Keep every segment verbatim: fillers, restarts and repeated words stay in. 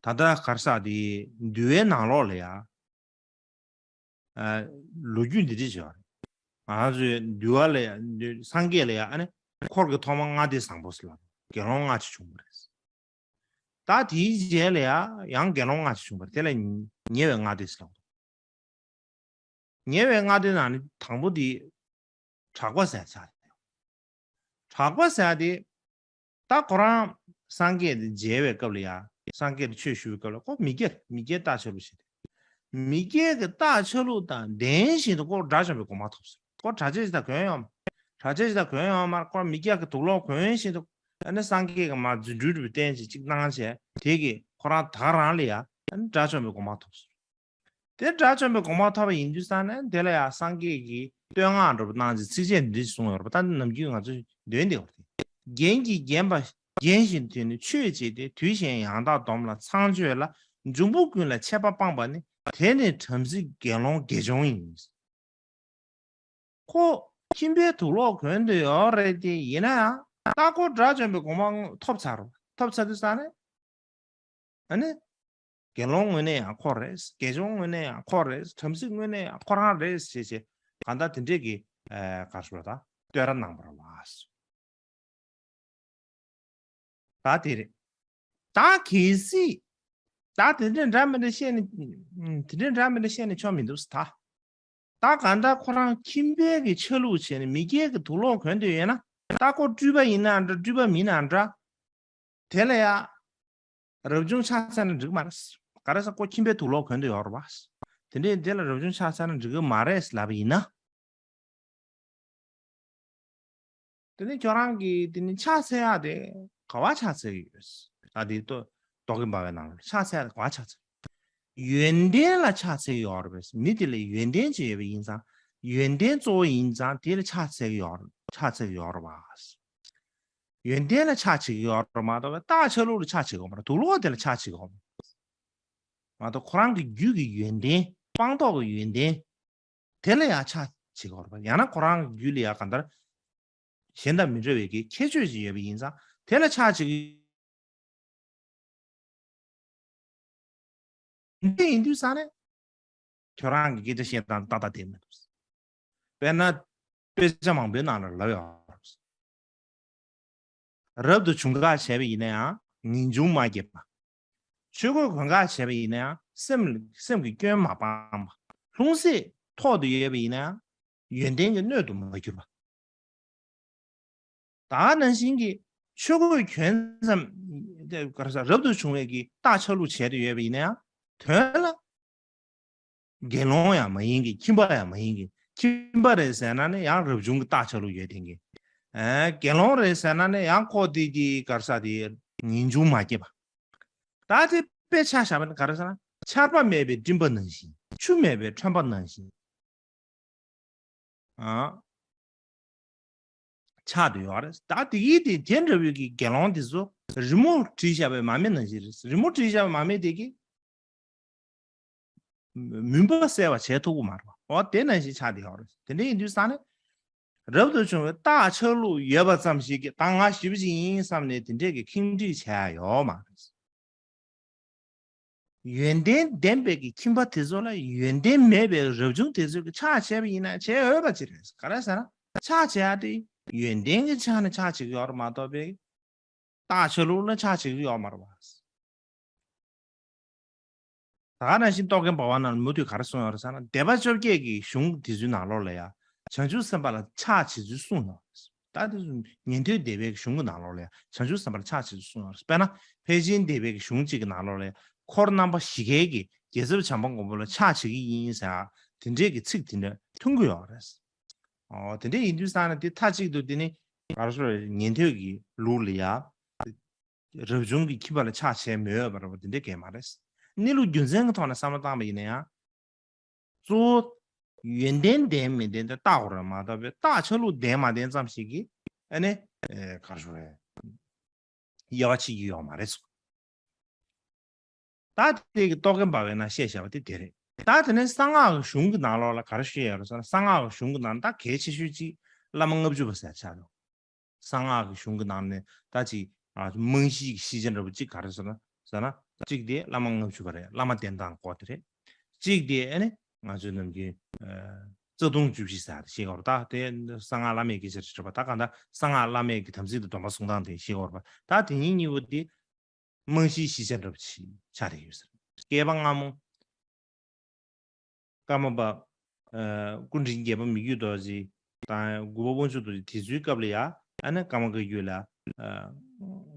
ད་ལྟ་གར་ས་དེ་འདུལ་བའི་ནང་ལོགས་ལ་ཡ། ཨ། ལོ་རྒྱུས་འདི་འདྲ་ཞིག་ཡོད་རེད། ང་ཚོའི་འདུལ་བ་ལ་ཡ། སངས་རྒྱས་ལ་ཡ། ཨ་ནི་འཁོར་གྱི་ཐོག་མ་ལྔ་སྡེ་བཟང་པོ་ཟེར་ལ། དགེ་སློང་ལྔ་ཅིག་བྱུང་བ་རེད། ད་དེའི་རྗེས་ལ་ཡ་ཡང་དགེ་སློང་ལྔ་ཅིག་བྱུང་བ་རེད། དེ་ལ་ཉེ་བའི་ལྔ་སྡེ་ཟེར་ལ། ཉེ་བའི་ལྔ་སྡེ་ནང་ནས་དང་པོ་དེ་གྲགས་པ་ཟེར་ཆགས་རེད། གྲགས་པ་ཟེར་དེ། ད་ཁོ་རང་སངས་རྒྱས་དེ་མཇལ་བའི་སྐབས་ལ་ཡ། སངས་རྒྱས་ལ་ཆོས་ཞུ་བའི་སྐབས་ལ་ཁོ་མི་སྐྱ་རེད། མི་སྐྱའི་རྟ་ཆ་ལུགས་བྱེད་དེ། མི་སྐྱའི་གི་རྟ་ཆ་ལུགས་དང་ལྡན་བཞིན་དུ་ཁོ་དགྲ་བཅོམ་པའི་གོ་འཕང་ཐོབ་སོང་། ཁོ་གྲྭ་ཆས་ཅིག་དང་གོན་ཡོང་མ། གྲྭ་ཆས་ཅིག་དང་གོན་ཡོང་མ། ཁོ་མི་སྐྱ་གི་དུག་ལོག་གོན་བཞིན་དུ། ཨ་ནི་སངས་རྒྱས་ཀྱི་མར་རྫུ་འཕྲུལ་གྱི་རྟེན་ཅིག་ཅིག་གནང་བྱས། དེ་གིས་ཁོ་རང་ད་ག་རང་ལ་ཡ། ཨ་ནི་དགྲ་བཅོམ་པའི་གོ་འཕང་ཐོབ་སོང་། དེ་དགྲ་བཅོམ་པའི་གོ་འཕང་ཐོབ་པ་ཡིན་དུས་ཙང་ནས། དེ་ལ་ཡང་སངས་རྒྱས་ཀྱིས་བསྟོད་བསྔགས་འདྲ་པོ་གནང་ཅིང་ཚིགས་བཅད་འདི་གསུངས་ཡོད་རེད་པ། ད་ནམ་རྒྱུན་ང་ཚོས་འདོན་བསྡད་པ་རེད། རྒྱན་གྱིས་བརྒྱན་པ། བརྒྱན་བཞིན་དུ་ནི་མཆོད་བྱས་ཏེ། དུས་གཞན་ཡང་དག་སྡོམ་ལ་ཚངས་སྤྱོད་ལ། འབྱུང་པོ་ཀུན་ལ་ཆད་པ་སྤངས་པ་ནི། དེ་ནི་བྲམ་ཟེ་དགེ་སློང་དགེ་སྦྱོང་ཡིན། ཁོ་ཁྱིམ་པའི་དུག་ལོག་གོན་དུ་ཡོད་རེད་དེ། ཡིན་ན་ཡང་ད་ཁོ་དགྲ་བཅོམ་པའི་གོ་འཕང་ཐོབ་ཚར། ཐོབ་ཚར་དུས་ཙང་ནས། ཨ་ནི། དགེ་སློང་དངོས་གནས་ཡང་ཁོ་རེད། དགེ་སྦྱོང་དངོས་གནས་ཡང་ཁོ་རེད། བྲམ་ཟེ་དངོས་གནས་ཡང་ཁོ་རང་རེད་ཅེས་བྱས། གང་ལྟར་དེ་འདྲས་ཀྱི། ཨ། ག་རེ་ཞུ་དགོས་རེད། ད་བསྟོད་ར་གནང་བ་རེད་བ། ད་དེ་རེད། ད་གལ་སྲིད། ད་དེ་འདྲས་འདྲ་མི་འདྲ་བཤད་ནས། ཨ། དེ་འདྲས་འདྲ་མི་འདྲ་བཤད་ནས་ཆོག་མི་འདུག་ཟེར། ད། ད་གང་ལྟར་ཁོ་རང་ཁྱིམ་པའི་གི་ཆ་ལུགས་བྱས་ནས་མི་སྐྱའི་གི་དུག་ལོག་གོན་དུས་ཡིན་ན། ད་ཁོ་སྤྲུལ་པ་ཡིན་ན་འདྲ། སྤྲུལ་པ་མིན་ན་འདྲ། དེ་ལ་ཡ། རབ་བྱུང་ཆགས་ཚར་ན་འགྲིག་གི་མ་རེད། ག་རེ་ཟེར། ཁོ་ཁྱིམ་པའི་དུག་ལོག་གོན་དུ་ཡོད་རེད་བ། དེ་འདྲས་དེ་ལ་རབ་བྱུང་ཆགས་ཚར་ན་འགྲིག་གི་མ་རེད་ལབ་པ་ཡིན་ན། དེ་ནི་ཁྱོད་རང་གིས་དེ་ནི་ཕྱག་འཚལ་ཡག་དེ་ག་པར་ཕྱག་འཚལ་གྱི་ཡོད། ད་དེ་ཏོ། རྟོག་གེ་འབར་བའི་ནང་ལ་ཕྱག་འཚལ་ཡག་དེ་ག་པར་ཕྱག་འཚལ། ཡོན་ཏན་ལ་ཕྱག་འཚལ་གྱི་ཡོད་རེད་པས། མི་དེ་ལ་ཡོན་ཏན་ཅིག་ཡོད་པ་ཡིན་ཙང་། ཡོན་ཏན་གཙོ་བོ་ཡིན་ཙང་དེ་ལ་ཕྱག་འཚལ་གྱི་ཡོད། ཕྱག་འཚལ་གྱི་ཡོད་རེད་བ། ཡོན་ཏན་ལ་ཕྱག་བྱེད་ཀྱི་ཡོད་རེད་མ་གཏོགས་པའི་རྟ་ཆ་ལུགས་ལ་ཕྱག་བྱེད་ཀྱི་ཡོད་མ་རེད། དུག་ལོག་དེ་ལ་ཕྱག་བྱེད་ཀྱི་ཡོད་མ་རེད། མ་གཏོགས་ཁོ་རང་གི་རྒྱུད་ཀྱི་ཡོན་ཏན། སྤངས་རྟོགས་ཀྱི་ཡོན་ཏན་དེ་ལ་ཡང་ཕྱག་བྱེད་ཀྱི་ཡོད་རེད་པ། ཡང་ན་ཁོ་རང་གི་རྒྱུད་ལ་ཡང་གང་ལྟར་གཞན་དང་མི་འདྲ་བའི་གི་ཁྱད་ཆོས་ཅིག་ཡོད་པ་ཡིན་ཙང་དེ་ལ་ཕྱག་བྱེད་ཀྱི། འདི་ཡིན་དུས་ཙང་ནས་ཁྱོད་རང་གི་སྐད་ཆ་བཤད་སྟངས་ཏག་ཏག་བསྡད་མི་འདུག། དཔེར་ན། དཔེ་ཆ་མང་པོའི་ནང་ལ་ལབ་ཡོད། རབ་ཏུ་བྱུང་ག་བྱས་པ་ཡིན་ན་ཡང་ངེས་འབྱུང་མ་སྐྱེས་པ། ཆོས་གོས་གོན་ག་བྱས་པ་ཡིན་ན་ཡང་སེམས་སེམས་ཀྱི་སྐྱོན་མ་སྤངས་པ། ལྷུང་བཟེད་ཐོག་ཏུ་ཡོད་པ་ཡིན་ན་ཡང་ཡོན་ཏན་གྱི་སྣོད་དུ་མ་གྱུར་པ། ད་ནང་བཞིན་གྱི་ཆོས་གོས་གྱོན་ཙམ། དེ་ག་རེ་ཟེར། རབ་ཏུ་བྱུང་བའི་གི་རྟ་ཆ་ལུགས་བྱས་ཏེ་ཡོད་པ་ཡིན་ན་ཡང་དོན་ལ། དགེ་སློང་ཡང་མ་ཡིན་གྱི། ཁྱིམ་པ་ཡང་མ་ཡིན་གྱི། ཁྱིམ་པ་རེད་ཟེར་ན་ནི་ཡང་རབ་བྱུང་གི་རྟ་ཆ་ལུགས་ཡོད་དེ་གི། ཨ། དགེ་སློང་རེད་ཟེར་ན་ནི་ཡང་ཁོ་དེ་དེ་ག་རེ་ཟེར། དེ་ངེས་འབྱུང་མ་སྐྱེས་པ། ད་དེ་དཔེ་ཆ་བཞག་པ་ནི་ག་རེ་ཟེར་ན། ཆར་པ་མེད་པའི་སྤྲིན་པ་ནང་བཞིན། ཆུ་མེད་པའི་ཁྲོན་པ་ནང་བཞིན། ཨ། ཆགས་བསྡད་ཡོད་རེད། ད་དེ་གི་དེ་དེ་འདྲ་བོའི་གི་དགེ་སློང་དེ་ཚོ་རི་མོ་བྲིས་བཞག་པའི་མ་སྨད་ནང་བཞིན་རེད། རི་མོ་བྲིས་བཞག་པའི་མ་སྨད་དེ་གི་མུན་པ་སེལ་བ་བྱེད་ཐུབ་ཀྱི་མ་རེད་པ། འོ་དེ་ནང་བཞིན་ཆགས་བསྡད་ཡོད་རེད། དེ་འདྲ་ཡིན་དུས་ཙང་ནས་རབ་ཏུ་བྱུང་བའི་རྟ་ཆ་ལུགས་ཡོད་པ་ཙམ་ཞིག་གིས་ད་ང་ཞེ་པོ་ཅིག་ཡིན་བསམ་ནས་དེ་འདྲས་ཀྱི་ཁེངས་དྲེགས་བྱས་ཡ་ཡོད་མ་རེད། ཡོན་ཏན་ལྡན་པའི་གི་ཁྱིམ་པ་དེ་ཚོ་ལ་ཡོན་ཏན་མེད་པའི་རབ་བྱུང་དེ་ཚོས་གི་ཕྱག་བྱས་པ་ཡིན་ན་བྱས་འོས་པ་ཅིག་རེད། ག་རེ་ཟེར་ན་ཕྱག་བྱས་ཏེ་ཡོན་ཏན་གྱི་ཆ་ནས་ཕྱག་བྱེད་ཀྱི་ཡོད་རེད་མ་གཏོགས་པའི་རྟ་ཆ་ལུགས་ལ་ཕྱག་བྱེད་ཀྱི་ཡོད་མ་རེད་པ། ད་ག་ནང་བཞིན་རྟོག་གེ་འབར་བ་ནང་ལ་མུ་མཐུད་ག་རེ་གསུངས་ཡོད་རེད་ཟེར་ན། སྡེ་པ་བཅོ་བརྒྱད་ཀྱི་གཞུང་དེ་ཚོའི་ནང་ལོགས་ལ་ཡང་བྱང་ཆུབ་སེམས་དཔའ་ལ་ཕྱག་བྱེད་ཚུལ་གསུངས་ཡོད་རེད། ད་དེ་ཚོ་ཉན་ཐོས་སྡེ་པའི་གཞུང་གི་ནང་ལོགས་ལ་ཡང་བྱང་ཆུབ་སེམས་དཔའ་ལ་ཕྱག་བྱེད་ཚུལ་གསུངས་ཡོད་རེད། དཔེར་ན་ཕལ་ཆེན་སྡེ་པའི་གཞུང་གཅིག་གི་ནང་ལོགས་ལ་ཡང་འཁོར་རྣམ་པ་བཞི་ཀའི་གི་རྒྱལ་ཚབ་བྱམས་པ་མགོན་པོ་ལ་ཕྱག་བྱེད་ཀྱི་ཡིན་ཟེར་དེ་འདྲའི་གི་ཚིག་དེ་འདྲ་མཐོང་གི་ཡོད་རེད། ཨོ། དེ་འདྲ་ཡིན་དུས་ཙང་ནས་དེ་མཐའ་གཅིག་ཏུ་དེ་ནི་ག་རེ་ཟེར། ཉན་ཐོས་ཀྱི་ལུགས་ལ་ཡང་རབ་བྱུང་གི་ཁྱིམ་པ་ལ་ཕྱག་བྱས་མི་འོས་པ་རེད་པ། དེ་འདྲ་གང་ཡང་མ་རེད། གནས་ལུགས་རྒྱུ་མཚན་གྱི་ཐོག་ནས་བསམ་བློ་བཏང་བ་ཡིན་ན་ཡང་། གཙོ་བོ་ཡོན་ཏན་ལྡན་མི་ལྡན་དེ་བལྟ་དགོས་རེད་མ་གཏོགས་པའི་རྟ་ཆ་ལུགས་ལྡན་མ་ལྡན་ཙམ་ཞིག་གིས་ཨ་ནི་ཨེ་ག་རེ་ཞུ་རེད། དབྱེ་བ་ཕྱེ་རྒྱུ་ཡོད་མ་རེད་ཟེར། ད་དེ་གི་རྟོག་གེ་འབར་བའི་ནང་བཤད་བཞག་པ་དེ་དེ་རེད། ད་དེ་ནས་གསང་སྔགས་ཀྱི་གཞུང་གི་ནང་ལོགས་ལ་ག་རེ་བཤད་ཡོད་རེད་ཟེར་ན། གསང་སྔགས་ཀྱི་གཞུང་གི་ནང་ད་གལ་ཆེ་ཤོས་གཅིག་བླ་མ་ལྔ་བཅུ་པ་ཟེར་ཆགས་འདུག། གསང་སྔགས་ཀྱི་གཞུང་གི་ནང་ནས་ད་ཅིག་ཨ་རྨང་གཞིའི་ཤེས་བྱ་འདྲ་པོ་གཅིག་ག་རེ་ཟེར་ན་ཟེར་ན། གཅིག་དེ་བླ་མ་ལྔ་བཅུ་པ་རེད། བླ་མ་བསྟེན་སྟངས་སྐོར་དེ་རེད། གཅིག་དེ་ཨ་ནི་ང་ཚོའི་ནམ་རྒྱུན་ཨ་རྩ་ལྟུང་བཅུ་བཞི་ཟེར་ཡ་དེ་ཤེས་དགོས་རེད། ད་དེ་གསང་སྔགས་བླ་མེད་སྐད་ཆ་རེད་པ། ད་གང་ལྟར་གསང་སྔགས་བླ་མེད་ཀྱི་དམ་ཚིག་དང་སྡོམ་པ་སྲུང་སྟངས་དེ་ཤེས་དགོས་རེད་པ། ད་དེ་གཉིས་གཉིས་པོ་དེ་རྨང་གཞིའི་གཞི་ཆ་འདྲ་པོ་ཅིག་ཆགས་བསྡད་ཡོད་ཟེར། བསྐལ་པ་སྔ་མོ་ཀརྨ་པ་ཨ་སྐུ་ཕྲེང་བརྒྱད་པ་མི་བསྐྱོད་རྡོ་རྗེ་དང་དགུ་པ་དབང་ཕྱུག་རྡོ་རྗེ་དེ་ཚོའི་སྐབས་ལ་ཡ་ཨ་ནི་ཀརྨ་བཀའ་བརྒྱུད་ལ་ཨ་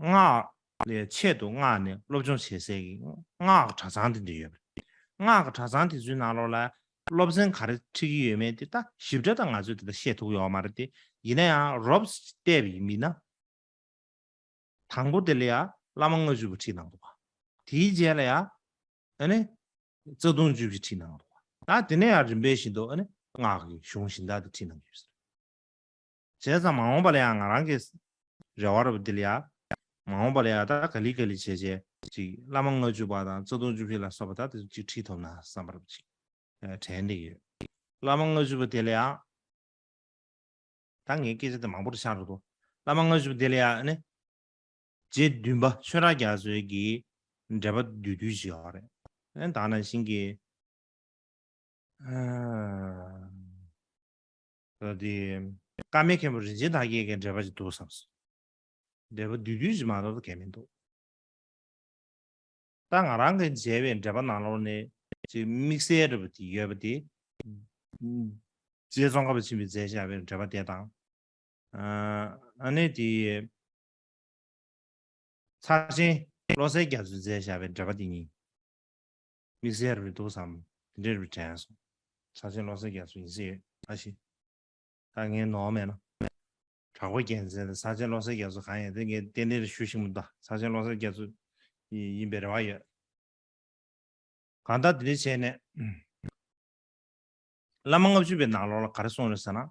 སྔགས་ལས་ཆེད་དུ་མངགས་ནས་སློབ་སྦྱོང་བྱེད་སའི་གི་སྔགས་ཀྱི་གྲྭ་ཚང་དེ་འདྲ་ཡོད་པ་རེད། སྔགས་ཀྱི་གྲྭ་ཚང་དེ་ཚོའི་ནང་ལོགས་ལ་སློབ་ཚན་ག་རེ་ཁྲིད་ཀྱི་ཡོད་མེད་དེ་ད་ཞིབ་ཕྲ་ད་ང་ཚོས་དེ་ད་བཤད་ཐུབ་ཡོད་མ་རེད་དེ། ཡིན་ན་ཡང་རོབ་ཙམ་བལྟས་པ་ཡིན་ན། དང་པོ་དེ་ལ་ཡ་བླ་མ་ལྔ་བཅུ་པ་ཁྲིད་གནང་འདུག་ག་དེའི་རྗེས་ལ་ཡ་ཨ་ནི་རྩ་ལྟུང་བཅུ་བཞི་ཁྲིད་གནང་འདུག་ག་ད་དེ་ནས་ཡ་རིམ་པས་བཞིན་དུ་ཨ་ནི་སྔགས་ཀྱི་གཞུང་གཞན་དག་དེ་ཁྲིད་གནང་གི་ཡོད་ཟེར། བྱས་ཙང་མ་འོངས་པ་ལ་ཡ་ང་རང་གི་རེ་བ་རེད་པ། དེ་ལ་ཡ་མ་འོངས་པ་ལ་ཡ་ད་ག་ལེ་ག་ལེ་བྱས་བྱས་ཅིག་བླ་མ་ལྔ་བཅུ་པ་དང་རྩ་ལྟུང་བཅུ་བཞི་ལ་སོགས་པ་ད་དེ་ཚོ་ཅིག་ཁྲིད་ཐུབ་ན་བསམ་པ་རེད་པ། ཅིག་དྲན་བསྡད་ཀྱི་ཡོད། བླ་མ་ལྔ་བཅུ་པ་དེ་ལ་ཡ། ད་ངའི་སྐད་ཆ་དེ་མང་པོ་རེ་ཆགས་འགྲོ་འདུག་བླ་མ་ལྔ་བཅུ་པ་དེ་ལ་ཡ་ཨ་ནི། རྗེ་བདུན་པ་ཆོས་གྲགས་རྒྱ་མཚོའི་གི་འགྲེལ་པ་བསྡུས་བསྡུས་ཤིག་ཡོད་རེད། ཨ་ནི་ད་ནང་བཞིན་གྱི་ཨ་ད་དེ་ཀརྨའི་མཁན་པོ་རིན་ཆེན་དར་རྒྱས་ཀྱི་འགྲེལ་པ་ཅིག་འདུག་བསམ་སོང་། འགྲེལ་པ་བསྡུས་བསྡུས་ཤིག་མ་གཏོགས་གང་མི་འདུག་ད་ང་རང་གིས་མཇལ་བའི་འགྲེལ་པ་ནང་ལོགས་ནས་ཅིག་དམིགས་བསལ་འདྲ་པོ་དེ་ཡོད་པ་དེ། རྗེ་ཙོང་ཁ་པ་ཆེན་པོས་མཛད་བཞག་པའི་འགྲེལ་པ་དེ་དང་། ཨ་ནི་དེ་ཚར་ཆེན་བློ་གསལ་རྒྱ་མཚོས་མཛད་བཞག་པའི་འགྲེལ་པ་དེ་གཉིས་དམིགས་བསལ་རེད་འདུག་བསམ། དེ་འདྲ་རེད་དྲན་སོང་། ཚར་ཆེན་བློ་གསལ་རྒྱ་མཚོ་ཡིན་ས་ཡོད་ཨ་ཤི། ད་ངའི་ནོར་མེད་ན། དྲག་པོ་རྒྱལ་མཚན་དང་ཚར་ཆེན་བློ་གསལ་རྒྱ་མཚོ་གང་ཡིན་དེ་ངས་ཏན་ཏན་རེ་ཞུ་ཤེས་མི་འདུག་ཚར་ཆེན་བློ་གསལ་རྒྱ་མཚོ་ཡིན་པའི་རེ་བ་ཡོད། གང་ལྟར་དེ་འདྲ་བྱས་ནས། བླ་མ་ལྔ་བཅུ་པའི་ནང་ལོགས་ལ་ག་རེ་གསུངས་རེད་ཟེར་ན།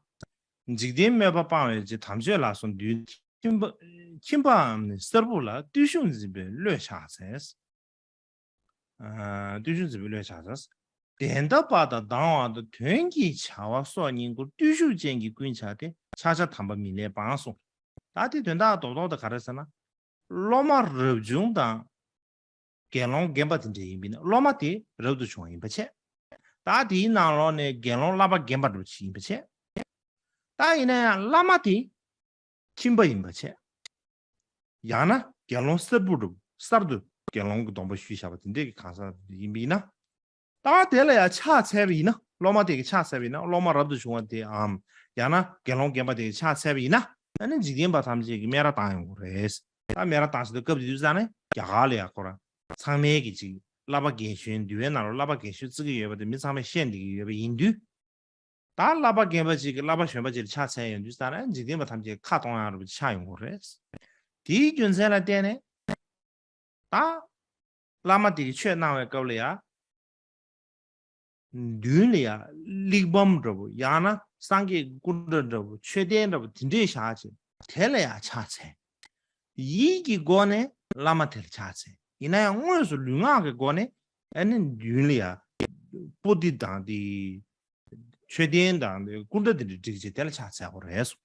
འཇིག་རྟེན་དམོད་པ་སྤང་བའི་རྗེ་དམ་ཆོས་ལ་སོགས་འདུལ། ཁྱིམ་པ་ཁྱིམ་པའམ་ནི་གསར་བུ་ལ་བརྟུལ་ཞུགས་འཛིན་པའི་བློས་ཆགས་ཚེ། ཨ་བརྟུལ་ཞུགས་འཛིན་པའི་བློས་ཆགས་ཚེ། དོན་དམ་པ་དང་སྡང་བ་དང་དོན་གྱི་བྱ་བ་སོགས་བསྙེན་བཀུར་བརྟུལ་ཞུགས་ཅན་གྱི་ཀུན་བྱ་སྟེ་ཕྱག་རྒྱ་དམ་པ་མི་ལེགས་སྤང་གསུངས། ད་དེ་དོན་དག་རྡོག་རྡོག་དེ་ག་རེ་ཟེར་ན། སློབ་མ་རབ་བྱུང་དང་དགེ་སློང་རྒན་པ་དེ་འདྲ་ཡིན་པས་ན་སློབ་མ་དེ་རབ་ཏུ་བྱུང་བ་ཡིན་པ་བྱས། ད་དེའི་ནང་ལོགས་ནས་དགེ་སློང་བསླབ་པ་རྒན་པ་འདྲ་པོ་ཞིག་ཡིན་པ་བྱས། ད་ཡིན་ན་ཡང་བླ་མ་དེ་ཁྱིམ་པ་ཡིན་པ་བྱས། ཡང་ན་དགེ་སློང་གསར་བུ་འདྲ་པོ་གསར་དུ་དགེ་སློང་གི་སྡོམ་པ་ཞུས་བཞག་པ་དེ་འདྲས་ཀྱི་གང་ཟག་ཡིན་པ་ཡིན་ན། ད་དེ་ལ་ཡང་ཕྱག་འཚལ་བ་ཡིན་ན་སློབ་མ་དེ་གི་ཕྱག་འཚལ་བ་ཡིན་ན་སློབ་མ་རབ་ཏུ་བྱུང་བ་དེའམ་ཡང་ན་དགེ་སློང་རྒན་པ་དེ་གི་ཕྱག་འཚལ་བ་ཡིན་ན་ཨ་ནི་འཇིག་རྟེན་པ་ཐམས་ཅད་ཀྱིས་སྨད་ར་བཏང་ཡོང་གི་རེད། ད་སྨད་ར་བཏང་ཟེར་དུས་སྐབས་དེ་དུས་ཙང་ནས་རྒྱ་གར་ལ་ཡང་ཁོ་རང་ཚང་མས་ཀྱི་ཅིག་བསླབ་པ་རྒན་གཞོན་འདུལ་བའི་ནང་ལ་བསླབ་པ་རྒན་གཞོན་བརྩི་གི་ཡོད་པ་དེ་མི་ཚང་མས་ཤེས་བསྡད་ཀྱི་ཡོད་པ་ཡིན་དུས། ད་བསླབ་པ་རྒན་པ་ཅིག་གིས་བསླབ་པ་གཞོན་པ་ཅིག་ལ་ཕྱག་འཚལ་ཡོང་དུས་ཙང་ནས་འཇིག་རྟེན་པ་ཐམས་ཅད་ཁ་གཏོང་ཡག་འདྲ་པོ་ཆགས་ཡོང་གི་རེད། དེའི་རྒྱུ་མཚན་ལ་བརྟེན་ནས་ད་བླ་མ་དེ་གིས་ཆོས་གནང་བའི་སྐབས་ལ་ཡ། མདུན་ལ་ཡ་གླེགས་བམ་འདྲ་པོ་ཡང་ན་སངས་རྒྱས་ཀྱི་སྐུ་འདྲ་འདྲ་པོ་མཆོད་རྟེན་འདྲ་པོ་དེ་འདྲས་བཞག་བྱས་དེ་ལ་ཡ་ཕྱག་འཚལ། ཡིད་ཀྱི་སྒོ་ནས་བླ་མ་དེ་ལ་ཕྱག་འཚལ། ཡིན་ན་ཡང་དངོས་སུ་ལུས་ངག་གི་སྒོ་ནས་ཨ་ནི་མདུན་ལ་ཡ་པོ་ཏི་དང་དེ་མཆོད་རྟེན་དང་དེ་སྐུ་འདྲ་དེ་འདྲ་བསྒྲིགས་བྱས་དེ་ལ་ཕྱག་འཚལ་དགོས་རེད་གསུངས།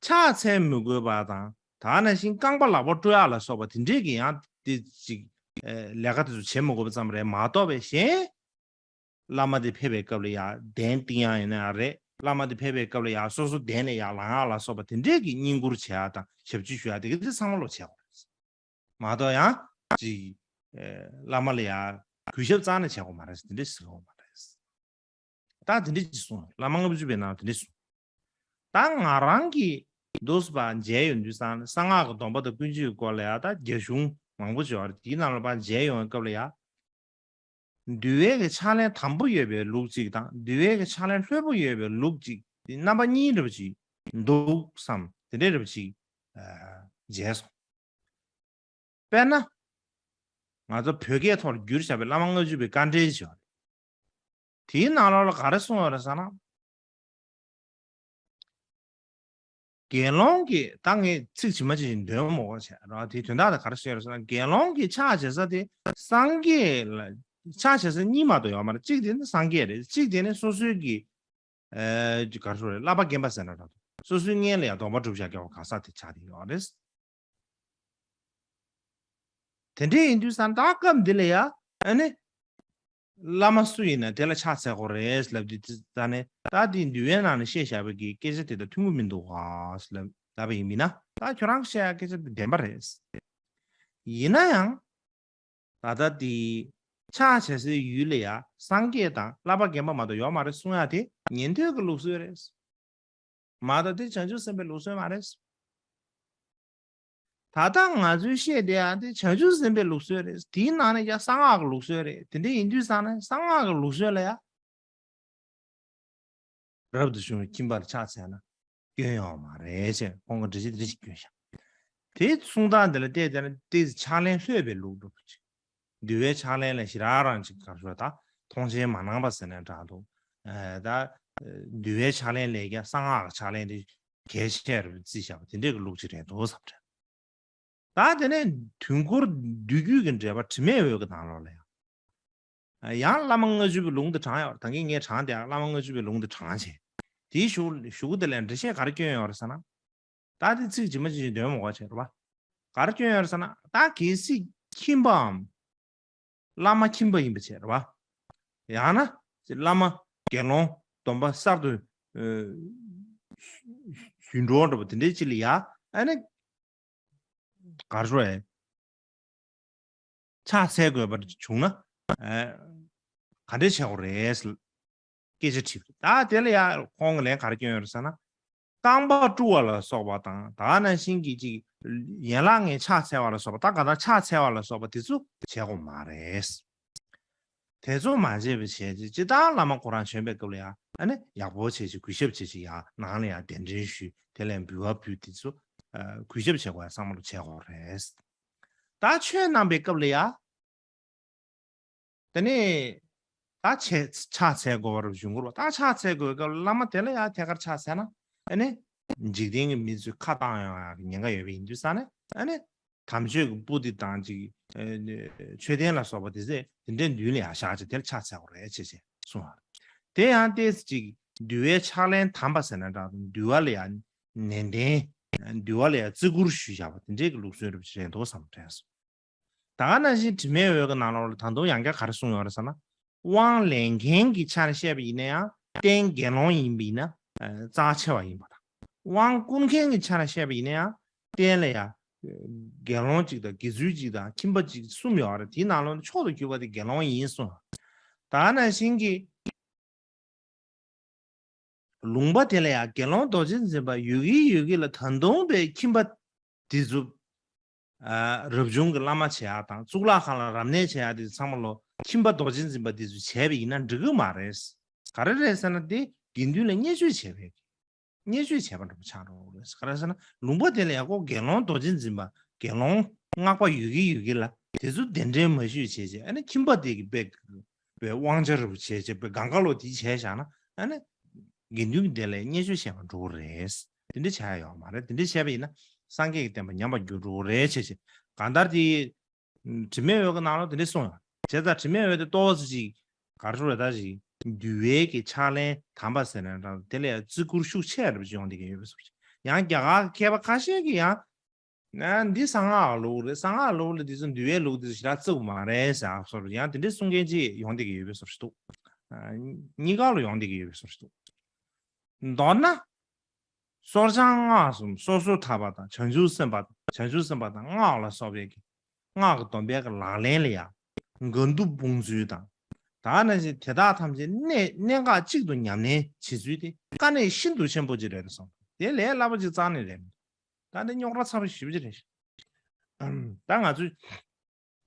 ཕྱག་འཚལ་མི་དགོས་པ་དང་ད་ནང་བཞིན་རྐང་པ་ལག་པ་བཀྲུ་ཡག་ལ་སོགས་པ་དེ་འདྲས་ཀྱི་ཡང་དེ་ཅིག་ཨེ་ལས་ཀ་དེ་ཚོ་བྱེད་མི་དགོས་པ་ཙམ་རེད་མ་གཏོགས་པའི་གཞན། བླ་མ་དེ་ཕེབས་པའི་སྐབས་ལ་ཡང་གདན་བཏིང་ཡག་ཡིན་ན་ཡང་རེད། བླ་མ་དེ་ཕེབས་པའི་སྐབས་ལ་ཡང་སོ་སོ་གདན་ནས་ཡར་ལངས་ཡག་ལ་སོགས་པ་དེ་འདྲས་ཀྱི་བསྙེན་བཀུར་བྱེད་ཡག་དང་ཞབས་ཕྱི་ཞུ་ཡག་དེ་ག་དེ་ཚང་མ་ལོ་བྱེད་དགོས་རེད། མ་གཏོགས་ཡང་ཅིག་ཨེ་བླ་མ་ལ་ཡང་གུས་ཞབས་རྩ་ནས་བྱེད་དགོས་མ་རེད། དེ་འདྲས་ཟེར་དགོས་མ་རེད། ད་དེ་འདྲས་ཅིག་གསུངས། བླ་མ་ལྔ་བཅུ་པའི་ནང་དེ་འདྲས་གསུངས། ད་ང་རང་གིས་འདུག་སེ་ཕར་མཇལ་ཡོང་དུས་ཙང་གསང་སྔགས་ཀྱི་སྡོམ་པ་དང་ཀུན་སྤྱོད་ཀྱི་སྐོར་ལ་ཡང་ད་རྒྱ་གཞུང་མང་པོ་ཅིག་ཡོད་རེད། དེའི་ནང་ལ་ཕར་མཇལ་ཡོང་བའི་སྐབས་ལ་ཡང་། འདུལ་བའི་གི་ཕྱག་ལེན་དམ་པོ་ཡོད་པའི་ལུགས་གཅིག་དང་འདུལ་བའི་གི་ཕྱག་ལེན་ལྷོད་པོ་ཡོད་པའི་ལུགས་གཅིག་དེ་རྣམ་པ་གཉིས་འདྲ་པོ་ཅིག་འདུག་བསམ་དེ་འདྲའི་འདྲ་པོ་ཅིག་ཨ་མཇལ་སོང་། དཔེར་ན། ང་ཚོ་བོད་སྐད་ཐོག་ལ་བསྒྱུར་བཞག་པའི་བླ་མ་ལྔ་བཅུ་པའི་དཀའ་འགྲེལ་ཞིག་ཡོད་རེད། དེའི་ནང་ལོགས་ལ་ག་རེ་གསུངས་ཡོད་རེད་ཟེར་ན། དགེ་སློང་གི་ད་ངས་ཚིག་ཇི་མ་ཇི་བཞིན་འདོན་མོ་བྱས་ར། དེའི་དོན་དག་དེ་ག་རེ་ཟེར་ཡོད་རེད་ཟེར་ན་དགེ་སློང་གི་ཕྱག་བྱེད་ས་དེ་སངས་རྒྱས་ལ་ཕྱག་བྱེད་ས་གཉིས་མ་གཏོགས་ཡོད་མ་རེད། གཅིག་དེ་ནི་སངས་རྒྱས་རེད། གཅིག་དེ་ནི་སོ་སོའི་གི་ཨེ་ག་རེ་ཟེར་རེད། བསླབ་པ་རྒན་པ་ཟེར་ན་འདྲ་འདུག་སོ་སོའི་སྔོན་ལ་ཡང་སྡོམ་པ་སྒྲུབ་བྱ་དགེ་བ་གང་ཟག་དེ་ཆགས་དེ་ཡོད་རེད། དེ་འདྲ་ཡིན་དུས་ཙང་ད་སྐབས་འདི་ལ་ཡ་ཨ་ནི། བླ་མ་སུ་ཡིན་ན་དེ་ལ་ཕྱག་འཚལ་དགོས་རེད་ལབ་དུས་ཙ་ནས་ད་དེ་འདུལ་བའི་ནང་ནས་བཤད་བཞག་པའི་གི་སྐད་ཆ་དེ་དང་མཐུན་གྱི་མི་འདུག་ག་ལབ་ལབ་པ་ཡིན་མིན་ན་ད་ཁྱོད་རང་བཤད་ཡ་སྐད་ཆ་དེ་བདེན་པ་རེད། ཡིན་ན་ཡང་ད་ལྟ་དེ་ཕྱག་བྱེད་སའི་ཡུལ་ལ་ཡ་སངས་རྒྱས་དང་བསླབ་པ་རྒན་པ་མ་གཏོགས་ཡོད་མ་རེད་གསུང་ཡ་དེ་ཉན་ཐོས་ཀྱི་ལུགས་སྲོལ་རེད། མ་གཏོགས་དེ་བྱང་ཆུབ་སེམས་དཔའི་ལུགས་སྲོལ་མ་རེད། ད་ལྟ་ང་ཚོའི་བཤད་བསྡད་ཡ་དེ་བྱང་ཆུབ་སེམས་དཔའི་ལུགས་སྲོལ་རེད། དེའི་ནང་ནས་ཀྱང་གསང་སྔགས་ཀྱི་ལུགས་སྲོལ་རེད། དེ་འདྲ་ཡིན་དུས་ཙང་ནས་གསང་སྔགས་ཀྱི་ལུགས་སྲོལ་ལ་ཡ། རབ་ཏུ་བྱུང་བའི་ཁྱིམ་པ་ལ་ཕྱག་འཚལ་ན་སྐྱོན་ཡོང་བ་མ་རེད་ཅེས་ཁོང་གིས་འགྲེལ་བཤད་འདི་འདྲ་ཞིག་བསྐྱོན་བཞག་དེའི་གསུང་སྟངས་འདི་ལ་བལྟས་བསྡད་ན་ཏོག་ཙམ་ཕྱག་ལེན་ལྷོད་པའི་ལུགས་འགྲོ་གི་འདུལ་བའི་ཕྱག་ལེན་ལ་ཞེ་དྲག་རང་ཅིག་ག་རེ་ཞུ་བ་ད་མཐོང་ཆེན་མ་གནང་པ་ཟེར་ནས་འདྲ་འདུག་ཨ་ད་འདུལ་བའི་ཕྱག་ལེན་ལས་ཀྱང་གསང་སྔགས་ཀྱི་ཕྱག་ལེན་དེ་གལ་ཆེ་རུ་བརྩིས་བཞག་པ་དེ་འདྲའི་གི་ལུགས་ཅིག་རེད་འདུག་བསམ་དྲན། ད་དེ་ནས་དུས་འཁོར་བསྡུས་རྒྱུད་ཀྱི་འགྲེལ་པ་དྲི་མེད་འོད་ཀྱི་ནང་ལོགས་ལ་ཡང་། ཡང་བླ་མ་ལྔ་བཅུ་པའི་ལུང་དུ་དྲངས་ཡོད་རེད། ད་གིན་ངས་དྲངས་དེ་བླ་མ་ལྔ་བཅུ་པའི་ལུང་དུ་དྲངས་བྱས། དེའི་གཞུག་གཞུག་གུ་དེ་ལ་འགྲེལ་བཤད་ག་རེ་བསྐྱོན་ཡོད་རེད་ཟེར་ན། ད་དེ་ཚིག་ཇི་མ་ཇི་བཞིན་འདོན་མ་དགོས་བྱས་རེད་བ། ག་རེ་བསྐྱོན་ཡོད་རེད་ཟེར་ན་ད་གལ་སྲིད་ཁྱིམ་པའམ། བླ་མ་ཁྱིམ་པ་ཡིན་པ་བྱས་རེད་བ། ཡང་ན། བླ་མ་དགེ་སློང་སྡོམ་པ་གསར་དུ། ཞུ་འགྲོ་འགྲོ་བ་དེ་འདྲའི་ཅི་ལ་ཡ། ཨ་ནི། གར་འགྲོ་ཨེ། ཕྱག་འཚལ་དགོས་པ་བྱུང་ན། ཨ། ག་འདྲས་བྱེད་དགོས་རེད། སྐད་ཆ་དྲིས་པ་རེད། ད་དེ་ལ་ཡ་ཁོང་གི་ལན་ག་རེ་བསྐྱོན་ཡོད་རེད་ཟེར་ན། རྐང་པ་བཀྲུ་བ་ལ་སོགས་པ་དང་ད་ག་ནང་བཞིན་གྱི་ཅིག་ཡན་ལག་ལྔའི་ཕྱག་འཚལ་བ་ལ་སོགས་པ་ད་ག་ད་ཕྱག་འཚལ་བ་ལ་སོགས་པ་དེ་ཚོ་བྱེད་དགོས་མ་རེད། དེ་ཚོ་མ་བྱས་པ་བྱས་ཅིག་ཅི་ལྟར་བླ་མ་ཁོ་རང་བྱོན་པའི་སྐབས་ལ་ཡང་ཨ་ནི་ཡག་པོ་བྱས་ཅིག་གུས་ཞབས་བྱས་ཅིག་ཡང་ནང་ལ་ཡང་གདན་འདྲེན་ཞུས་དེ་ལས་འབུལ་བ་ཕུལ་དེ་ཚོ་གུས་ཞབས་བྱེད་དགོས་ཡ་བསམ་བློ་བྱེད་དགོས་རེད། ད་ཆོས་གནང་པའི་སྐབས་ལ་ཡང་། དེ་ནས་ད་ཆེ་ཕྱག་འཚལ་དགོས་པ་རུ་བཞུགས་འགོར་བ་ད་ཕྱག་འཚལ་དགོས་སྐབས་ལ་བླ་མ་དེ་ལ་ཡང་ཐད་ཀར་ཕྱག་འཚལ་ན་ཨ་ནི་འཇིག་རྟེན་གྱི་མི་ཚོས་ཁ་བཏང་ཡོང་ཡག་གི་ཉེན་ཁ་ཡོད་པ་ཡིན་དུས་ཙང་ནས་ཨ་ནི་དམ་ཆོས་ཀྱི་པོ་ཏི་དང་ཅིག་མཆོད་རྟེན་ལ་སོགས་པ་དེ་ཚོས་དེ་འདྲའི་མདུན་ལ་ཡང་བཞག་ཅིག་དེར་ཕྱག་འཚལ་དགོས་རེད་ཅེས་ཅེས་གསུངས་པ་རེད། དེ་ཡང་ཏོག་ཙམ་ཅིག་འདུལ་བའི་ཕྱག་ལེན་དམ་པ་ཟེར་ན་འདྲ་འདུལ་བ་ལ་ཡང་ནན་ཏན་འདུལ་བ་ལ་ཡང་བརྩི་བཀུར་ཞུས་བཞག་པ་དེ་འདྲའི་གི་ལུགས་སྲོལ་རེད་འདུག་བསམ་དྲན་སོང་། ད་ག་ནང་བཞིན་དྲི་མེད་འོད་ཀྱི་ནང་ལོགས་ལ་ད་དུང་ཡང་བསྐྱར་ག་རེ་གསུངས་ཡོད་རེད་ཟེར་ན། དབང་ལེན་མཁན་གྱི་ཆ་ནས་བཤད་པ་ཡིན་ན་ཡང་རྟེན་དགེ་སློང་ཡིན་པ་ཡིན་ན་རྩ་ཆེ་བ་ཡིན་པ་དང་། དབང་བསྐུར་མཁན་གྱི་ཆ་ནས་བཤད་པ་ཡིན་ན་ཡང་རྟེན་ལ་ཡང་དགེ་སློང་གཅིག་དང་དགེ་ཚུལ་གཅིག་དང་ཁྱིམ་པ་གཅིག་གསུམ་ཡོད་རེད། དེའི་ནང་ལོགས་ནས་མཆོག་ཏུ་གྱུར་པ་དེ་དགེ་སློང་ཡིན་གསུངས། ད་ག་ནང་བཞིན་གྱི། ལུང་པ་དེ་ལ་ཡང་དགེ་སློང་རྡོ་རྗེ་འཛིན་པ་ཡོད་ཀྱི་ཡོད་ཀྱི་ལ་ད་དུང་པའི་ཁྱིམ་པ་དེ་ཚོ། ཨ། རབ་བྱུང་གི་བླ་མ་བྱེད་ཡག་དང་གཙུག་ལག་ཁང་ལ་རབ་གནས་བྱེད་ཡག་དེ་ཚང་མ་ལོ་ཁྱིམ་པ་རྡོ་རྗེ་འཛིན་པ་དེ་ཚོས་བྱས་པ་ཡིན་ན་འགྲིག་གི་མ་རེད། ག་རེ་རེད་ཟེར་ན་དེ་དགེ་འདུན་ལ་བརྙས་བཅོས་བྱས་པའི་བརྙས་བཅོས་བྱས་པ་འདྲ་པོ་ཆགས་འགྲོ་གི་རེད། ག་རེ་ཟེར་ན་ལུང་པ་དེ་ལ་ཡག་པོ་དགེ་སློང་རྡོ་རྗེ་འཛིན་པ་དགེ་སློང་སྔགས་པ་ཡོད་ཀྱི་ཡོད་ཀྱི་ལ་དེ་ཚོ་གདན་འདྲེན་མ་ཞུས་བྱས་བྱས་ཨ་ནི་ཁྱིམ་པ་དེ་གི་དཔེ། པའི་དབང་ཆ་རུ་བྱས་བྱས་པའི་གང་ག་ལོ་དེ་བྱས་བཞག་ན་ཨ་ནི་དགེ་འདུན་གྱི་སྡེ་ལས་བརྙས་བཅོས་བྱས་པ་འགྲོ་གི་རེད། དེ་འདྲ་བྱ་ཡ་ཡོད་མ་རེད། དེ་འདྲ་བྱས་པ་ཡིན་ན་སངས་རྒྱས་ཀྱི་བསྟན་པ་ཉམས་པར་འགྱུར་འགྲོ་གི་རེད་བྱས་བྱས་གང་ལྟར་དེ་དྲི་མེད་འོད་ཀྱི་ནང་ལོགས་དེ་འདྲ་གསུངས་ཡོད། བྱས་ཙང་དྲི་མེད་འོད་དེ་ཏོག་ཙམ་ཅིག་གར་ཤོར་རེ་ད་ཅིག་འདུལ་བའི་གི་ཕྱག་ལེན་དམ་པ་ཟེར་ན་འདྲ་དེ་ལས་བརྩི་བཀུར་ཤུགས་ཆེ་རུ་ཡོང་བསྡད་ཀྱི་ཡོད་པའི་བཟོ་ཅིག་ཡང་རྒྱ་གར་མཁས་པ་ཁ་ཤས་ཀྱིས་ཡང་། ན་འདི་གསང་སྔགས་ལུགས་རེད། གསང་སྔགས་ལུགས་ལ་འདི་ཚོ་འདུལ་བའི་ལུགས་འདི་ཚོ་ཞེ་དྲག་བརྩི་དགོས་མ་རེད་ཟེར་ཨ་སོར་ཡང་དེ་འདྲའི་གསུང་མཁན་ཅིག་ཡོང་བསྡད་ཀྱི་ཡོད་པའི་སོར་ཞིག་འདུག་གཉིས་ཀ་ལ་ཡོང་བསྡད་ཀྱི་ཡོད་པའི་སོར་ཞིག་འདུག་མདོར་ན། སོར་བྱང་སྔགས་གསུམ་སོ་སོར་ཐར་པ་དང་བྱང་ཆུབ་སེམས་དཔའ་དང་བྱང་ཆུབ་སེམས་དཔའ་དང་སྔགས་ལ་སོགས་པའི་གི་སྔགས་ཀྱི་སྡོམ་པའི་གི་ལག་ལེན་ལ་ཡང་དགའ་སྡུག་སྤོང་ཚུལ་དང་། ད་ནང་བཞིན་དེ་དག་ཐམས་ཅད་གནས་གནད་འགག་གཅིག་ཏུ་ཉམས་ལེན་བྱེད་ཚུལ་དེ་དཀའ་གནད་ཤིན་ཏུ་ཆེན་པོ་ཅིག་རེད་གསུངས། དེ་ལས་སླ་པོ་ཅིག་རྩ་ནས་རེད་མི་འདུག་ད་འདི་རྙོག་དྲ་ཚ་པོ་ཞེ་པོ་ཅིག་རེད། ད་ང་ཚོས་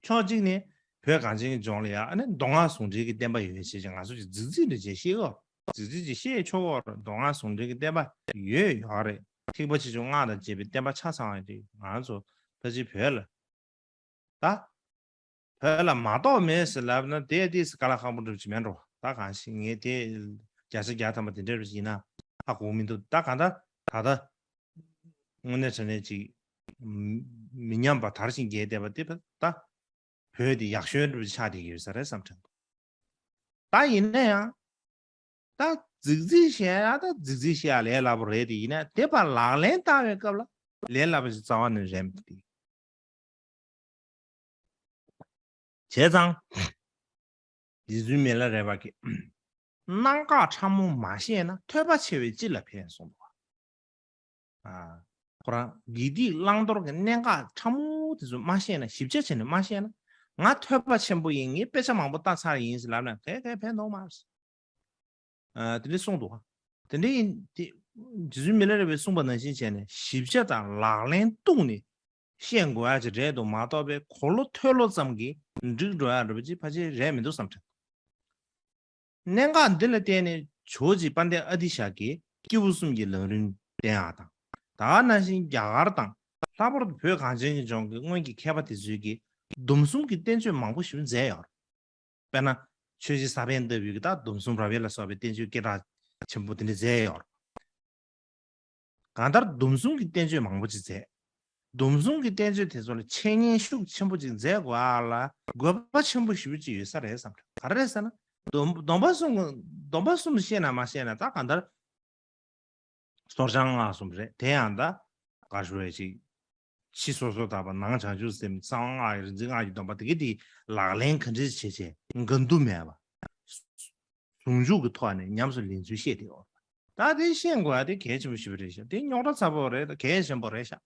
ཕྱོགས་གཅིག་ནས་བོད་གངས་ཅན་གྱི་ལྗོངས་ལ་ཡང་ཨ་ནི་མདོ་སྔགས་ཟུང་འབྲེལ་གྱི་བསྟན་པ་ཡོད་ཅེས་ཀྱི་ང་ཚོ་ཅིག་རྫིག་རྫིག་རེད་ཅེས་བཤད་གོ་རྫིག་རྫིག་ཅིག་བཤད་ཆོག་གོ་མདོ་སྔགས་ཟུང་འབྲེལ་གྱི་བསྟན་པ་ཡོད་ཡོད་རེད། ཐེག་པ་ཆེ་ཆུང་སྔགས་དང་བཅས་པའི་བསྟན་པ་ཆ་ཚང་བ་དེ་ང་ཚོ་ཕལ་ཆེར་བོད་ལ། ད། བོད་ལ་མ་གཏོགས་མེད་ཟེར་ལབ་ན་དེ་ཏིས་དཀའ་ལས་ཁག་པོ་འགྲུབ་ཀྱི་མེད་འགྲོ། ད་གང་ཞིག་ངས་དེ་བརྒྱ་ཆ་བརྒྱ་ཐམ་པ་དེ་འདྲ་རུ་ཡིན་ན་ཧ་གོ་མི་འདུག་ད་གང་ལྟར་ད་ལྟ་དངོས་གནས་དྲང་གནས་ཅིག་མི་མཉམ་པ་དར་ཞིང་རྒྱས་བསྡད་པ་དེ་ད་བོད་དེ་ཡག་ཤོས་འགྲུབ་ཆགས་བསྡད་ཀྱི་ཡོད་ས་རེད་བསམ་དྲན་འདུག་ད་ཡིན་ན་ཡང་། ད་རྫིག་རྫིག་བཤད་ཡ་ད་རྫིག་རྫིག་བཤད་ཡ་ལས་སླ་པོ་རེད་དེ་ཡིན་ན་དེ་ཕར་ལག་ལེན་བསྟར་བའི་སྐབས་ལ་ལས་སླ་པོ་ཞིག་རྩ་བ་ནས་རེད་མི་འདུག་བྱས་ཙང་། རྗེ་བཙུན་མི་ལ་རས་པ་གིས། གནད་འགག་ཕྲ་མོ་མ་ཤེས་ན་ཐོས་པ་ཆེ་བས་ཅི་ལ་ཕན་གསུངས་འདུག་ཨ། ཁོ་རང་དགེ་སྡིག་བླང་དོར་གྱི་གནད་འགག་ཕྲ་མོ་དེ་ཚོ་མ་ཤེས་ན། ཞིབ་ཆ་བྱས་ནས་མ་ཤེས་ན། ང་ཐོས་པ་ཆེན་པོ་ཡིན། ངས་དཔེ་ཆ་མང་པོ་ལྟ་ཚར་ཡིན་ཟེར་ལབ་ན་གའི་གའི་ཕན་ཐོགས་མ་རེད། ཨ། དེ་འདྲ་གསུངས་འདུག་དེ་འདྲ་ཡིན་དེ། རྗེ་བཙུན་མི་ལ་རས་པས་གསུངས་པ་ནང་བཞིན་བྱས་ནས་ཞིབ་ཆ་དང་ལག་ལེན་གཏུགས་ནས་ཤེས་དགོས་ཡ་ཅིག་རེད་འདུག་མ་གཏོགས་པའི་གོ་ལོ་ཐོས་ལོ་ཙམ་གྱིས་འགྲིག་འགྲོ་ཡ་འདྲ་པོ་ཅིག་ཕལ་ཆེར་རེད་མི་འདུག་བསམ་དྲན། གནད་འགག་འདི་ལ་བརྟེན་ནས་ཇོ་བོ་རྗེ་དཔལ་ལྡན་ཨ་ཏི་ཤ་གིས་སྐྱེས་བུ་གསུམ་གྱི་ལམ་རིམ་བསྟན་ཡག་དང་། ད་ག་ནང་བཞིན་རྒྱ་གར་དང་། ལྷག་པར་དུ་བོད་གངས་ཅན་གྱི་ལྗོངས་ཀྱི་སྔོན་གྱི་མཁས་པ་དེ་ཚོས་ཀྱིས་སྡོམ་གསུམ་གྱི་བསྟན་བཅོས་མང་པོ་ཞིག་མཛད་ཡོད་རེད། དཔེར་ན། ཆོས་རྗེ་ས་པཎ་ལྟ་བུའི་གི་ད་སྡོམ་གསུམ་རབ་དབྱེ་ལ་སོགས་པའི་བསྟན་བཅོས་སྐད་གྲགས་ཆེན་པོ་དེ་འདྲ་མཛད་ཡོད་རེད། གང་ལྟར་སྡོམ་གསུམ་གྱི་བསྟན་བཅོས་མང་པོ་ཅིག་མཛད། སྡོམ་གསུམ་གྱི་བསྟན་བཅོས་དེ་ཚོ་ལ་འཆད་ཉན་ཤུགས་ཆེན་པོ་ཅིག་མཛད་དགོས་ཨ་ལ་དགོས་པ་ཆེན་པོ་ཞེ་པོ་ཅིག་ཡོད་ས་རེད་བསམ། ག་རེ་རེད་ཟེར་ན། སྡོམ་སྡོམ་པ་གསུམ། སྡོམ་པ་གསུམ་ཤེས་ན་མ་ཤེས་ན་ད་གང་ལྟར། སོར་བྱང་སྔགས་གསུམ་རེད། དེ་ཡང་ད་ག་ཞུ་བའི་ཅིག་ཕྱི་སོ་སོར་དག་པ། ནང་བྱང་ཆུབ་སེམས། གསང་བ་སྔགས་ཀྱི་རིག་འཛིན་སྔགས་ཀྱི་སྡོམ་པ་དེ་གའི་དེ་ལག་ལེན་ག་འདྲ་བྱེད་བྱེད་འགལ་འདུ་མེད་པ། ཟུང་འཇུག་གི་ཐོག་ནས་ཉམས་སུ་ལེན་ཚུལ་བཤད་དེ་ཡོད། ད་དེ་ཤེས་དགོས་ཡ་དེ་གལ་ཆེན་པོ་ཞིག་རེད་ཤག་དེ་རྙོག་དྲ་ཚ་པོ་རེད། ད་གལ་ཆེན་པོ་རེད་ཤག